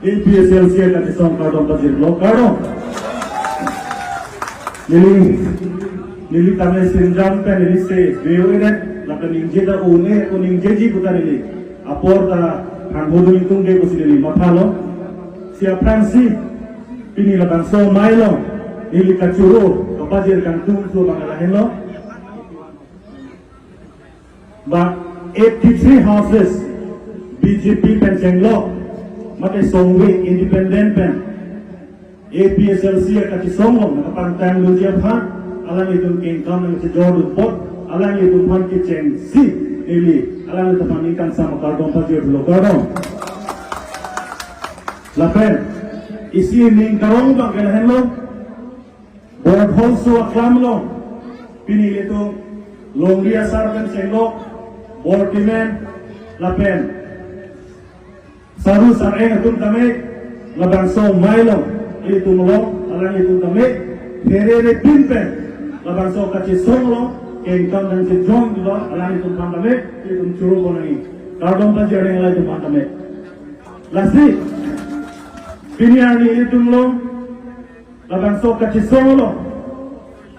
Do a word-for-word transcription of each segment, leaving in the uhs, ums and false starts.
APHLC kachesong kardom pajirlo, kardom. Neli, neli tame sinjam pen neli se veo eret, lapen ningje ta un-e, o ningjeji puta neli apor ta thangho dun ingtung de pusi neli mathalo. Si aphrangsi pini labangso amei along neli kachoro kapajir kangtung thu abang lahenlo. Ba eighty-three houses BJP pen chenglok, mate songwe independent pen APHLC kachesong along kapangtang dunji aphan alanglitum kengkam nangchejordun apot, alanglitum aphan kechengsi neli alanglitum aphan ning kangsam akardom pajirlo, kardom. Lapen isi ning karong abang ke lahenlo. Board Hall so aklam along pini ilitum longri asar pen chenglok, board chairman lapen saru sareng atum tame labangso amei along ilitum along alanglitum tame pherere pin pen labangso kachesong along kengkam nangchejordun alanglitum aphan tame ilitum choro pon nangji. Kardom pajir alanglitum aphan tame. Lasi pini arni ilitum along labangso kachesong along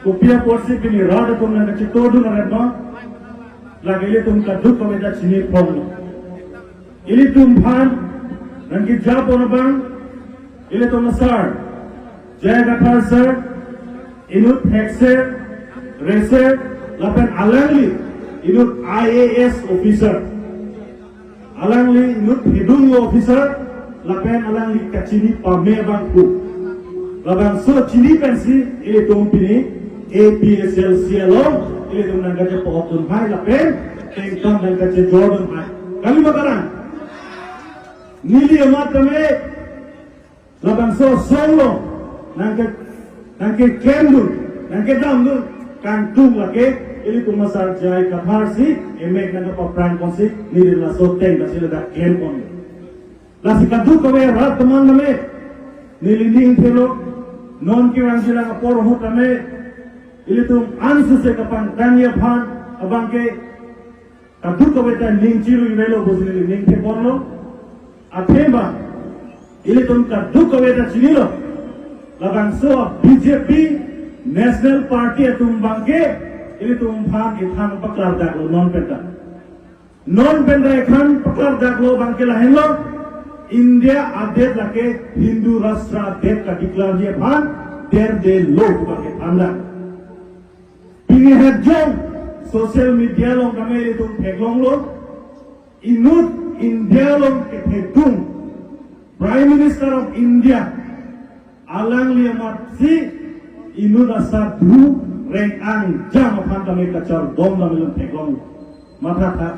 kopi apotsi pini rat atum nangkachetordun aret ma, lake ilitum kadokave ta chini pon. Ilitum aphan nangkejapon abang ilitum asar J I Kathar sir, inut hekser, reser, lapen alangli inut IAS officer. Alangli inut hidung officer, lapen alangli kachini pame abang pu. Labangso chini pensi ilitum pini APHLC along ilitum nangkachepokdun hai lapen kengkam nangkachejordun hai. Kali ma karang? Neli amat tame labangso asong along nangke, nangkeklem dun, nangkedam dun kangtung lake ilitum asar J I Kathar si emek nangkapaphrang ponsi neli laso ateng ta si ladak klem pon. Lasi kadokave rat atum tame neli ning thelo, non kevangji lang apor ahut tame ilitum ansose kapangtangji aphan abang ke kadokave ta ning chirui melo pusi neli ning theponlo. Athema ilitum kadokave ta chinilo, labangso BJP National Party atum abang ke ilitum aphan ithan paklardaklo non pen ta. Non pen ta ithan paklardaklo abang ke lahenlo, India adet lake Hindu Rashtra adet kadeclarji aphan derdelo abang ke thandak. Pini het jong social media along tame ilitum theklonglo, inut India along kethedung Prime Minister of India, alangli amatsi inut asadhu Reng Angjang aphan tame kachardom tame ilitum theklonglo. Matha tha,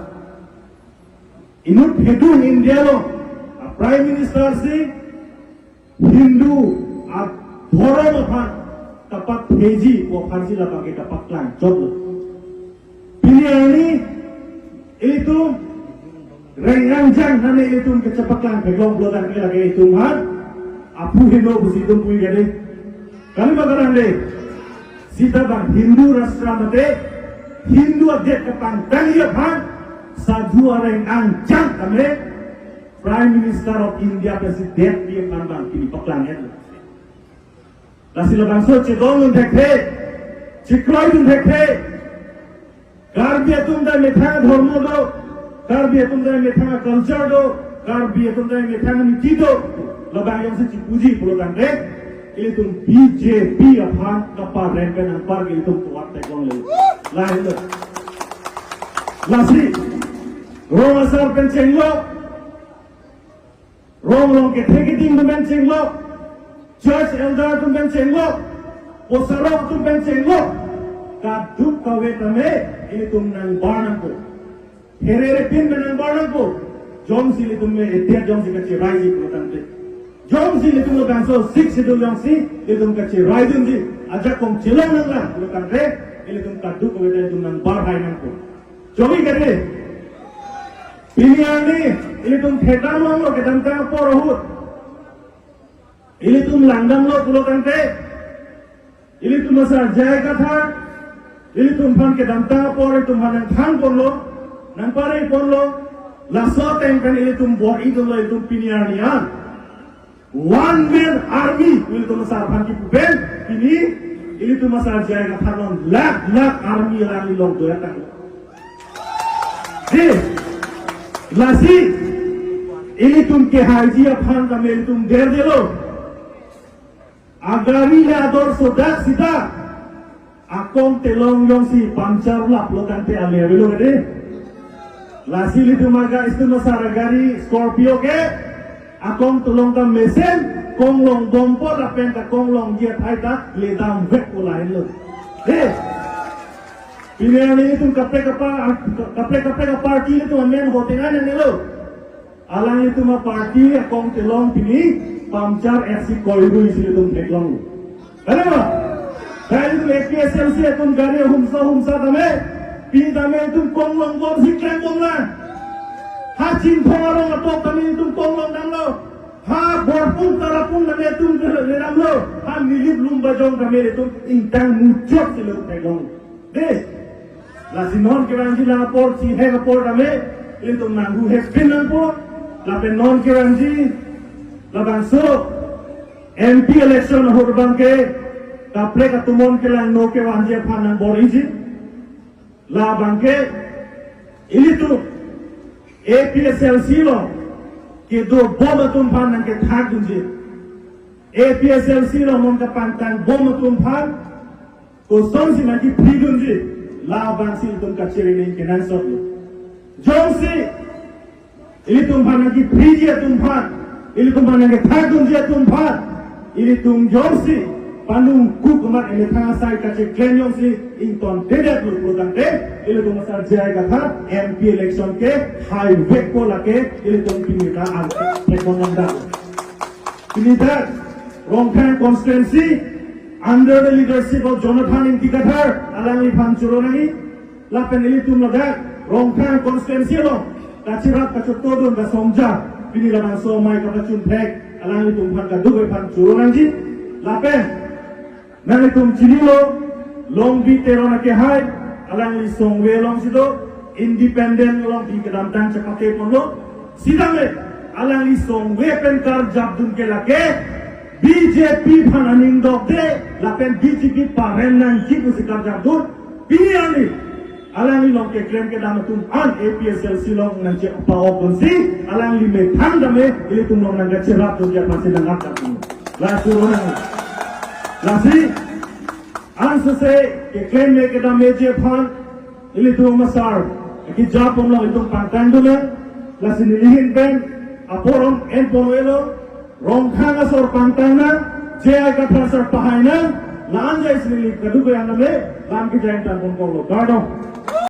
inut thedung India along a Prime Minister si Hindu adhorom aphan kapatheji pu aphansi labang ke kapaklang chotlo. Pini arni ilitum Reng Angjang nane ilitum kachepaklang theklong pulo tangte lake itum aphan aphu heno pusi itum pu-ik kali. Kali ma karang de? Sita bang Hindu Rashtra mate Hindu adet kapangtangji aphan sadhu Reng Angjang tame Prime Minister of India pensi detpi aphan bang pini paklang-etlo. Lasi labangso chedondun thekthe, chekroidun thekthe. Karbi atum ta methang adhormo do, Karbi atum ta methang aculture do, Karbi atum ta methang aniti do. Labang jongsi chipuji pulo tangte, ilitum BJP aphan kaparem pen anpar ke ilitum tovar theklongle. Lahenlo. Lasi rong asar pen chenglok, rong along kethe keding atum pen chenglok, church elder atum pen chenglok, posarok atum pen chenglok, kadokave tame ilitum nangbar nangpo. Pherere pin pen nangbar nangpo. Jongsi ilitum me edet jongsi kacheraiji pulo tangte, jongsi ilitum labangso Sixth Schedule jongsi ilitum kacheraidunji, ajakong chelong nanglang pulo tangte, ilitum kadokave ta ilitum nangbar hai nangpo. Chongi kate, pini arni ilitum thekdam longlo kedamtang apor ahut. Ilitum langdamlo pulo tangte, ilitum asar J I Kathar, ilitum aphan kedamtang apor itum aphan nangthang ponlo, nangparei ponlo, laso ateng pen ilitum bor-idunlo, itum pini arni an One man army, ilitum asar aphan kipu pen, pini ilitum asar J I Kathar along lakh lakh army alangli long doya tang. Dei, lasi ilitum kehaiji aphan tame ilitum derdelo. Agari le ador sodak sida. Akong telong jongsi puncture laplo tangte ale avelo kade. Lasi ilitum aga, ilitum asar agari Scorpio ke akong telong ta mesen, konglong bompo lapen ta konglongji athai ta ledam vekpo lahenlo. Dei. Pini arni ilitum kaprek kapar, kaprek kaprek aparty ilitum amen voting an nelo. Alanglitum aparty akong telong pini puncture isi koirui si ilitum theklong. Kali ma? Kali ilitum A P H L C atum gari humsa humsa tame, pini tame ilitum konglong bomsi klengbomlang. Ha Chinthong arong atok tame ilitum konglong damlo. Ha Borpung Tarapung tame ilitum ledamlo. Ha Nilip Lumbajong tame ilitum ingtang muchotsi ilitum theklong. Dei. Lasi non kevangji lang apor, chihek apor tame ilitum nanghuhek pin nangpo. Lapen non kevangji labangso M P election ahut abangke kaprek atum non kelang, non kevangji aphan nangbor-iji. Labangke ilitum A P H L C along kedobom atum aphan nangkethakdunji. A P H L C along non kapangtangbom atum aphan kosonsi nangkepridunji, labangsi ilitum kachere ning kenangsotlo. Jongsi ilitum aphan nangkepriji atum aphan, ilitum aphan nangkethakdunji atum aphan ilitum jongsi panung kuk amat emethang asai kacheklem jongsi ingtontedet lo pulotangte, ilitum asar J I Kathar M P election ke haivekpo, lake ilitum pini ta an theklong nangdam. Pini dak Rongkhang constituency under the leadership of Jonathan Ingti Kathar alangliphan choro nangji. Lapen ilitum ladak Rongkhang constituency along kacherap kachotodun kasongja pini labangso amei kapachunthek alanglitum aphan kaduk aphan choro nangji. Lapen nanglitum chinilo, Longbi Teron akehai, alangli Songwe alongsi do, independent along pini kedamtang chepate ponlo. Sitame alangli Songwe pen karjapdun ke lake B J P aphan aning dokde lapen B J P paren nangji pusi karjapdun. Pini arni alangli along keklem kedam atum an A P H L C along nangchepa-okdunsi alangli methang tame ilitum along nangkacherapdunji aphansi nang-at atum. Lasi ronang. Lasi ansose keklem me kedam meji aphan ilitum asar kejapon along ilitum pangtangdun nang. Lasi neli ahin pen apor om en pon-elo. Rongkhang asor pangtang nang, J I Kathar asor pahai nang, la-an jai si neli kaduk yang name, lam kejai tang pon kolo. Kardom.